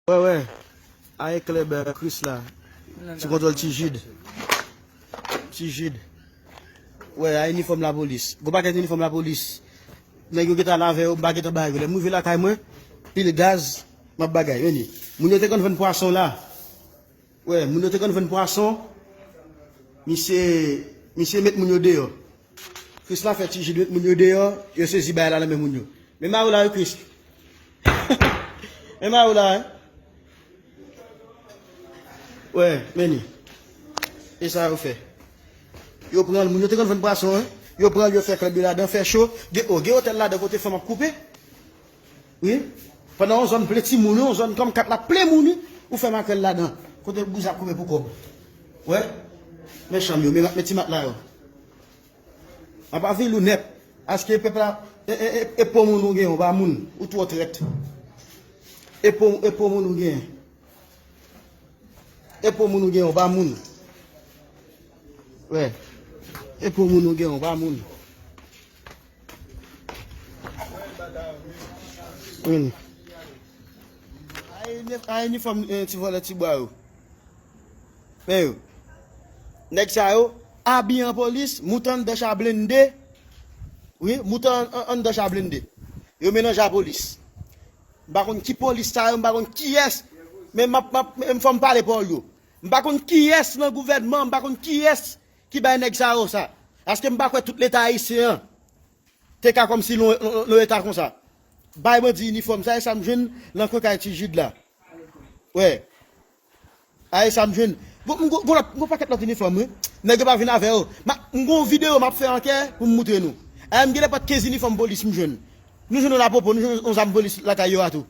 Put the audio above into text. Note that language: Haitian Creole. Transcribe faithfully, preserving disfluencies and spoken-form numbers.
Wè, wè. A e klèb, eh, Krisla. Sou kontwòl Ti Jid. Ti Jid. Wè, a inifòm lapolis. Gwo pakèt inifòm lapolis. Nèg yo gentan al avè yo, m pa gentan ba yo. Lè m rive lakay mwen, pil gaz, m ap bagay. Vini. Moun yo te konn vann pwason la. Wè, moun yo te konn vann pwason. Misye, misye met moun yo deyò. Krisla fè Ti Jid met moun yo deyò, yo sezi bagay la nan men moun yo. Men mari w la wi, Kris. Men mari w la wi. Wè, men li. E sa yo fè. Yo pran moun yo te konn vann pwason, wi. Yo pran yo fè klèb yo ladan, fè cho. Gen, o, gen otèl ladan kote fanm ap koupe. Wi. Pandan yon zòn plen timoun, yon zòn kòm kat la plen moun, wi. Ou fè makrèl ladan. Kote bouz ap koupe pou kòb. Wè. Men chanm yo, men, men ti matla yo. Apa vil ou nèt. Aske pèp la, e, e, e, e po moun ou gen, ou pa moun. Ou twò trèt. E po, e po moun ou gen. E po moun ou gen, ou pa moun. Wè. E po moun ou gen, ou pa moun. Wi. A inifòm, eh, ti vòlè ti bwa yo. Men yo. Nèg sa yo abiye an polis, moute anndan cha blende. Wi, moute an, an, anndan cha blende. Yo melanje a polis. M pa konn ki polis sa yo, m pa konn kiyès. Men m ap, m ap, men fò m pale pawòl yo. M pa konn kiyès nan gouvènman, m pa konn kiyès ki bay nèg sa yo sa. Paske m pa kwè tout leta ayisyen an te ka kòmsi nan, nan, nan eta konsa. Bay bandi inifòm, sa e sa m jwenn nan kwen kay Ti Jid la. Wè. A e sa m jwenn. Gon, gon, gon lòt, gon pakèt lòt inifòm, wi. Nèg yo pa vin avè yo. Ma, m gon videyo m ap fè ankè pou m moutre nou. A, m gen lè pa t kenz inifòm polis m jwenn. Nou jwenn yon lapopo, nou jwenn yon zam polis lakay yo a tou.